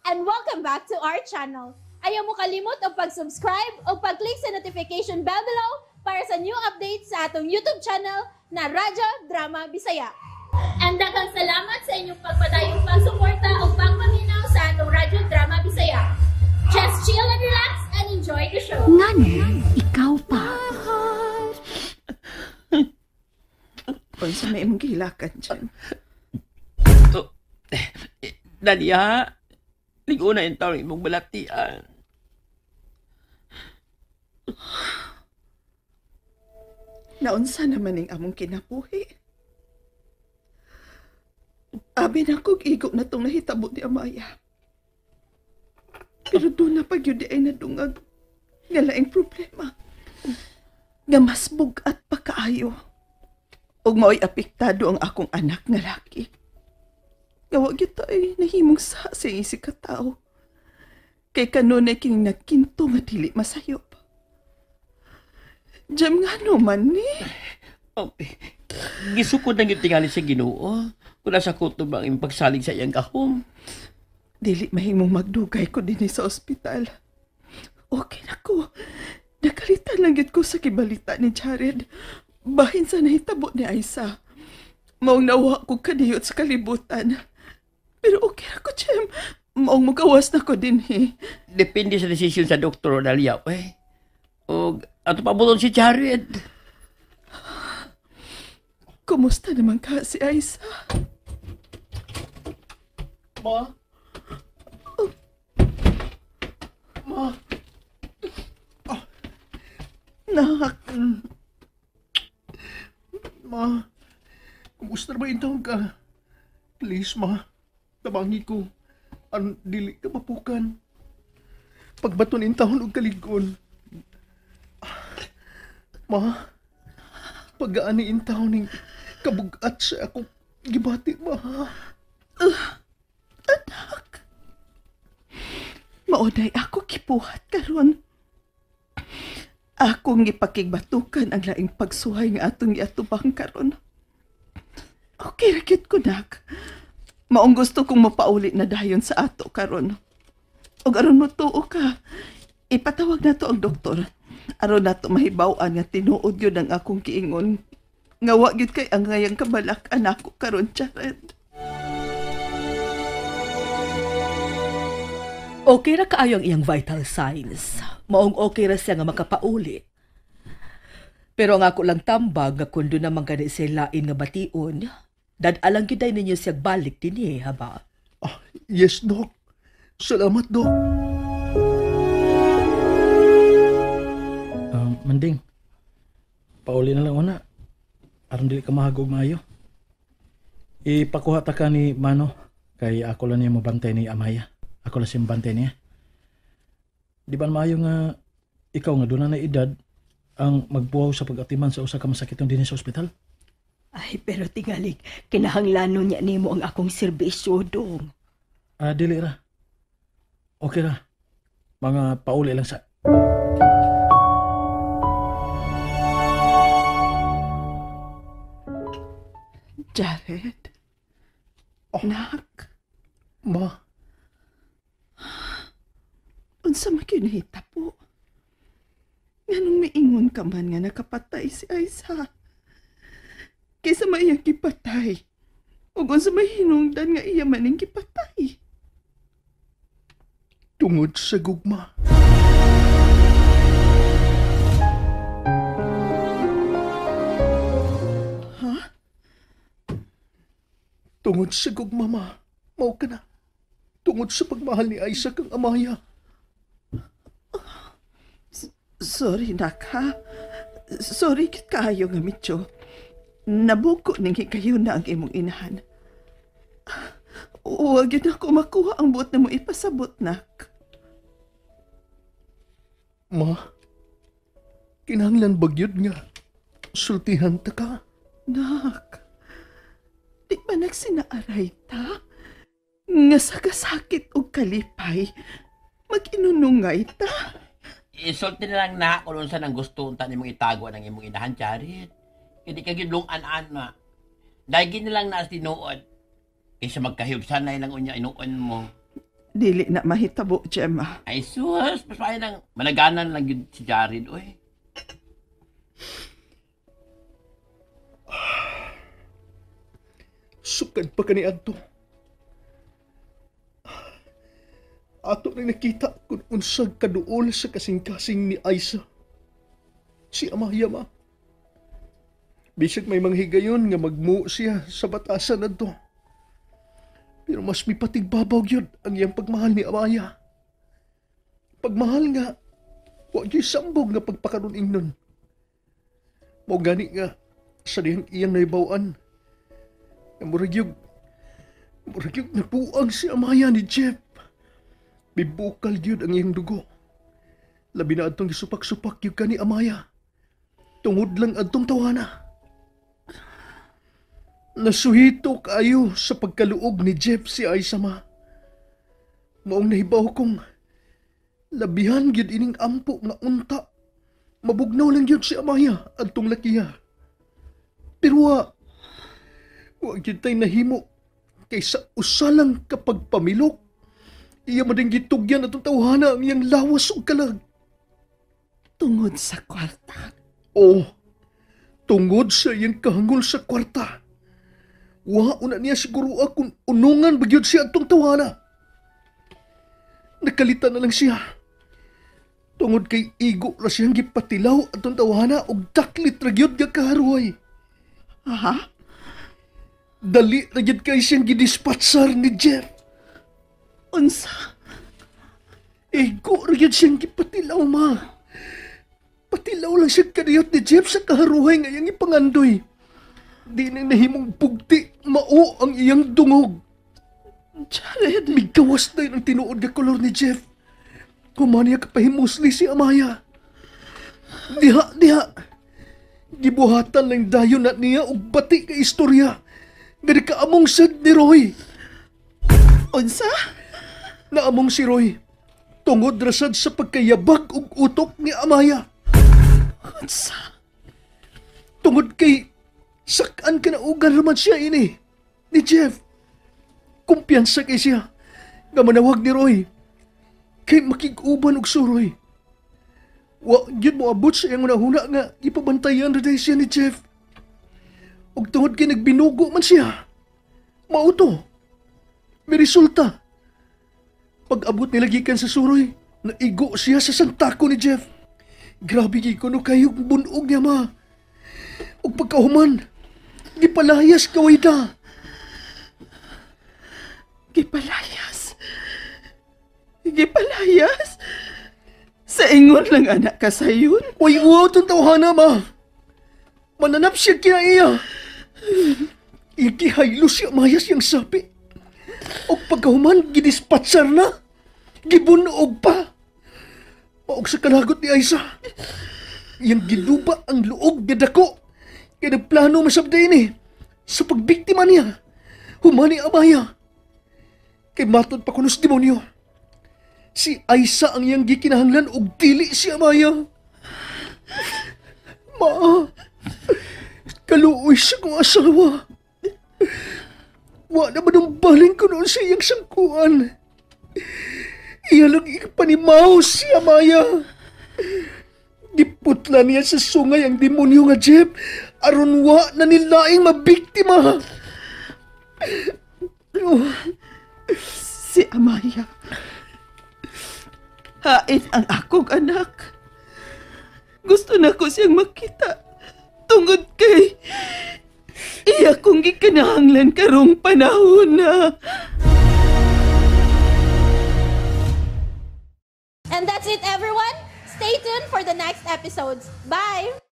And welcome back to our channel. Ayaw mo kalimot og pag-subscribe o pag-click sa notification bell below para sa new updates sa atong YouTube channel na Radyo Drama Bisaya. And daghang salamat sa inyong pagpadayong pagsuporta o pagpaminaw sa atong Radyo Drama Bisaya. Just chill and relax and enjoy the show. Ngano, ikaw pa. Unsa may imong gihilakan dyan? Oh, Dalia, ligo na yung taong imong balatian. Naunsa naman ning among kinabuhi? Abi na kog igo na tong nahitabo ni Amaya. Pero doon na pag yun di ay nadungag nga laing problema. Nga mas bug-at pa kaayo. Ug mao'y apektado ang akong anak nga laki. Nga wa gyud ay nahimong sa sa isig ka tao. Kay kanunay kining nagkinto nga dili masayop. Jem nga no man ni. Oh, gisukod na gyud tingali sa Ginoo. Kung nasa kutob ang imong pagsalig sa iyang gahom. Dili mahimong magdugay ko dinhi sa ospital. Okay na ko. Nakalitan lang gyud ko sa kibalita ni Jared. Bahin sa nahitabo ni Aiza. Maong nawa ko kadiyot sa kalibutan. Pero okay ra ko, Jem. Maong magawas na ko dinhi. Depende sa desisyon sa doktor, Dalia. Eh. O ato pabuton si Jared. Kumusta naman ka si Aiza? Ma? Ma? Oh. Nak. Ma, kumusta na ba yung taon ka? Please, ma. Tabangi ko. Ang dili ka mapukan. Pagbaton in taon og kaligon. Ma, pag-aani in taon ning kabugat sa akong gibati, ma. Anak. Maunay ako kipuhat karon. Akong gipakigbatukan ang laing pagsuhay nga atong giatubang karon. Okay ra gyud ko, nak. Maong gusto kong mapauli na dayon sa ato karon. Og aron mo tuo ka, ipatawag nato ang doktor. Aron nato mahibaw-an nga tinuod gyud ang akong giingon. Nga wa gyud kay ang ngayang kabalak anako karon, Jared. Okay ra kaayo ang iyang vital signs. Maong okay ra siya nga makapauli. Pero ang ako lang tambag nga kun doon naman gani siya lain nga bation, dad-alang gyud ay ninyo siya balik dinhi, ha ba? Ah, yes, Doc. Salamat, Doc. Manding, pauli na lang una. Aron dili ka mahagog maayo. Ipakuha ta ka ni Mano, kay ako lang niya mabantay ni Amaya. Ako lang siyang bantay niya. Di ba maayo nga ikaw nga doon na edad ang magbuhaw sa pag-atiman sa usa ka masakiton dinhi sa ospital? Ay, pero tingali, kinahanglanon niya nimo ang akong serbisyo, dong. Ah, dili ra. Okay ra. Mga pauli lang sa... Jared? Oh. Nak? Ma? Unsa man gyud nahitabo? Nganong miingon ka man nga nakapatay si Aiza? Kaysa may iyang gipatay. Ug unsa may hinungdan nga iya man ning gipatay? Tungod sa gugma. Ha? Tungod sa gugma, ma. Mao ka na. Tungod sa pagmahal ni Aiza kang Amaya. Sorry, nak, ha? Sorry kit kaayo nga, Mityo. Nabuko ning hikayo na ang imong inahan. Huwag yun ako makuha ang buot na mo ipasabot, nak. Ma, kinahanglan bagyod nga sultihan ta ka? Nak, di ba nagsinaaray ta? Nga sa kasakit o kalipay, mag-inunungay ta? Isulti na lang na kung unsa nang gusto unta nimong itago ng imong inahan, Jared. Hindi ka gyud lung-an-an na. Dahil na lang na tinuod. Kaysa magkahibsan na ilang unya inuon mo. Dili na mahitabo, Gemma. Ay sus, mas maayo nang managanan lang yun si Jared, oy. Sukad pa kani adto. Ato nang nakita kung unsag kaduol sa kasing-kasing ni Aiza. Si Amaya ma. Bisag may manghigayon nga magmuo siya sa batasan adto. Pero mas mipatigbabaw yun ang iyang pagmahal ni Amaya. Pagmahal nga, wa gyud sambog nga pagpakaroon ingnon. Mao gani nga sa dihang iyang nahibaw-an. Murag yung nabuang si Amaya ni Jeff. Mibukal yun ang iyang dugo. Labi na atong gisupak-supak yun ka ni Amaya. Tungod lang atong tawana. Nasuhito kaayo sa pagkaluog ni Jeff si Aiza ma. Maong nahibaw kong labihan gyud ining ampo nga unta. Mabugnaw lang gyud si Amaya adtong lakiya. Pero wa gyud tay nahimo kaysa usa lang kapag pamilok. Iya man din gitugyan atong tawhana ang iyang lawas ug kalag. Tungod sa kwarta? Oo, tungod sa iyang kahangol sa kwarta. Wa una niya siguro kung unungan bagyod siya atong tawana. Nakalita na lang siya. Tungod kay igo ra siyang gipatilaw atong tawana og daklit ra gyud nga kaharuhay. Aha? Dali ra gyud kay siyang gidispatsar ni Jeff. Unsa? Igo ra gyud siyang gipatilaw ma. Patilaw lang siya kaniyot ni Jeff sa kaharuhay nga iyang ipangandoy. Di na nahimong bugti, mao ang iyang dungog. Jared! Migawas na yun ang tinuod nga kolor ni Jeff. Kumaniya kapahimusli si Amaya. Diha, diha. Gibuhatan lang dayon na niya og bati ka istorya. Nga di kaamong sad ni Roy. Unsa? Naamong si Roy. Tungod rasad sa pagkayabag og utok ni Amaya. Unsa? Tungod kay sakaan ka na ugan raman siya ini ni Jeff. Kumpiyansa kay siya nga manawag ni Roy. Kay makig-uban og suroy. Wa gyud mo abot sa iyang hunahuna nga ipabantayan ra siya ni Jeff. Og tungod kay nagbinugo man siya. Mao to. May resulta. Pag-abot nila gikan sa suroy, naigo siya sa santako ni Jeff. Grabe gyud kuno kayo bunog niya ma. Og pagkahuman, gipalayas kaway da. Gipalayas? Gipalayas? Sa ingon lang anak ka sayon? Uy, uwaw itong tawhana, ma. Mananap siya kinaiya. Igihaylo siya mayas siyang sapi. Og pagkahuman, gidispatsar na. Gibunog pa. Paog sa kalagot ni Aiza. Iyang giluba ang luog nga dako. Kaya nagplano masabday ni sa pagbiktima niya. Humani Amaya. Kay matod pa kunos demonyo. Si Aiza ang iyang gikinahanglan og dili si Amaya. Ma, kaluoy sa kong asawa. Wa na ba nung baling ko noon sa iyang sangkuan? Iya lang ipanimaw si Amaya. Giputla niya sa sungay ang demonyo nga Jeff aron wa na nilaing mabiktima. Oh, si Amaya. Hain ang akong anak. Gusto na ko siyang makita. Tungod kay iya kong gikinahanglan karong panahon na. And that's it, everyone. Stay tuned for the next episodes. Bye!